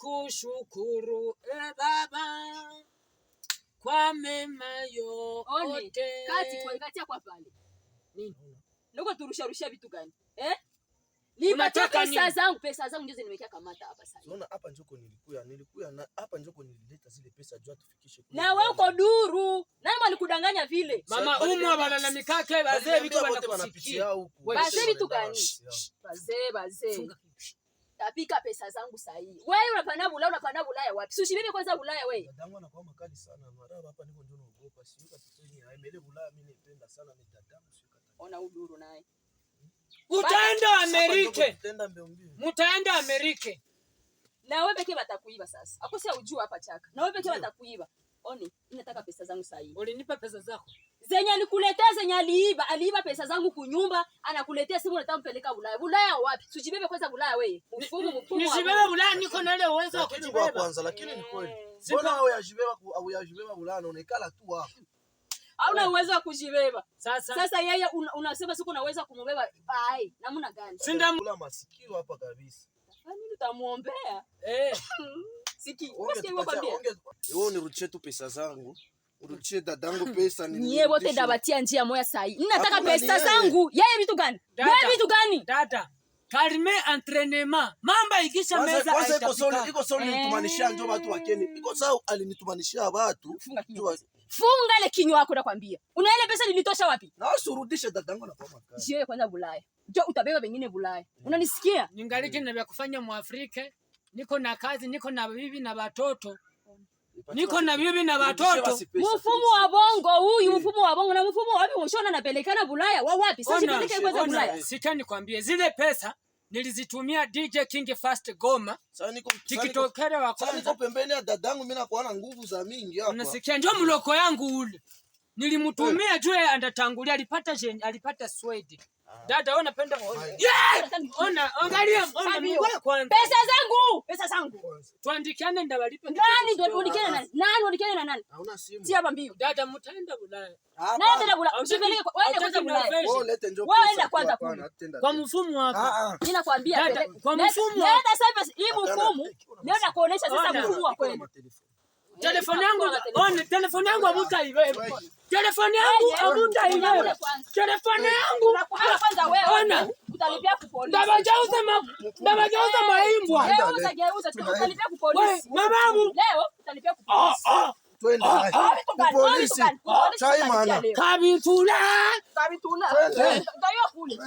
Ninakushukuru e Baba kwa mema yote. Kati kwa kati kwa pale. Nini? Niko turusha rusha vitu gani? Eh? Nipatie Unataka pesa nini? zangu, pesa zangu ndizo nimewekea kamata hapa sasa. Unaona hapa njoko nilikuya na hapa njoko nilileta zile pesa juu tufikishe kule. Na wewe uko duru. Nani alikudanganya vile? Mama umwa balalamikake bazee biko wote banakusikia. wanapitia huku. Wewe, Bazee vitu gani? Bazee, bazee. Funga. Tapika pesa zangu sahihi. Wewe unapanda Bulaya, unapanda Bulaya wapi? Si ushibebe kwanza Bulaya wewe. Dadangu anakuwa makali sana mara hapa niko ndio naogopa. Sio katuteni aemele Bulaya mimi naipenda sana ni dadangu sio kata. Ona uduru naye. Utaenda Amerike. Tutaenda mbio mbio. Mutaenda Amerike. Na wewe pekee watakuiba sasa. Akose ujua hapa chaka. Na wewe pekee watakuiba. Oni, nataka pesa zangu sahihi. Ulinipa pesa zako. Zenye alikuletea zenye aliiba, aliiba pesa zangu kunyumba, anakuletea simu unataka mpeleka Bulaya. Bulaya wapi? Sijibebe kwanza Bulaya wewe. Mfumo mfumo. wa Nisibebe Bulaya niko na ile uwezo wa Lakini kwa kujibeba. kwanza lakini ni kweli. Sipa- Mbona wewe yajibeba au yajibeba Bulaya unaikala tu hapo. Hauna uwezo wa kujibeba. Sasa Sasa yeye unasema siku unaweza kumbeba. Ai, namna gani? sinda Kula masikio hapa kabisa. Nini utamuombea? eh Siki. Unasikia wewe kwambia? Wewe unirudishie tu pesa zangu. Urudishie dadangu pesa ni. Nyie wote ndabatia njia moja sahi. Ninataka Hakuna pesa ni yeye. zangu. Yeye vitu gani? Dada. Yeye vitu gani? dada kalme entraînement mamba ikisha Kwanza meza kwanza iko soli haitapika. iko soli nitumanishia njoo watu wa Kenya. Iko sawa alinitumanishia watu. Funga kinywa. Funga ile kinywa yako nakwambia. Una ile pesa nilitosha wapi? Na usurudishe dadangu na kwa makali. Jiwe kwanza Bulaya. Jo utabeba wengine Bulaya. Unanisikia? Ningali na vya kufanya Mwafrika, niko na kazi, niko na bibi na watoto, niko na bibi na watoto. Mfumo wa bongo huyu, mfumo wa bongo na mfumo wa wapi ushona napelekana Bulaya? Wa wapi? Sasa Ona, jipeleke kwanza ona, Bulaya. Sika nikwambie zile pesa nilizitumia DJ King Fast Goma Sasa niko tikitokere wa sasa niko kwanza. pembeni ya dadangu mimi nakuwa na nguvu za mingi hapa. Unasikia, ndio mloko yangu ule nilimtumia juu yeye andatangulia, alipata jen, alipata swedi. Dada wewe unapenda yeah! Ona, angalia, ona Fabio. mungu kwanza. Pesa zangu, pesa zangu. Tuandikiane ndawalipa. Nani ndio ulikiana na nani? Nani ulikiana na nani? Hauna simu. Tia hapa mbio. Dada mtaenda Bulaya. Hapa. Nani tena Bulaya? Hautaki- Usipeleke kwa wewe kwanza hautaki Bulaya. Norvege. Wewe lete njoo. Wewe pesa enda tu kwanza hapana, kule. hatutenda Kwa tena. mfumo hapa. Ah, ah. Mimi nakwambia Dada, peleka. kwa mfumo wa- Leta sasa hii mfumo. Leo nakuonesha sasa Ona. mfumo wa kweli. Telefoni yangu, ona telefoni yangu hamutaibeba. Telefoni yangu hamutaibeba. Telefoni yangu. Unakuhama kwanza wewe. Ona. Utalipia kupolisi. Ndabajauza ma ndabajauza maimbwa. Geuza geuza utalipia kupolisi. We, mababu. Leo utalipia Ah kupolisi. ah. Twende. Vitu gani? Polisi. Vitu gani? Polisi Chai utalipia mana. leo. Kabitula. Kabitula. Twende. Utaiwa kule.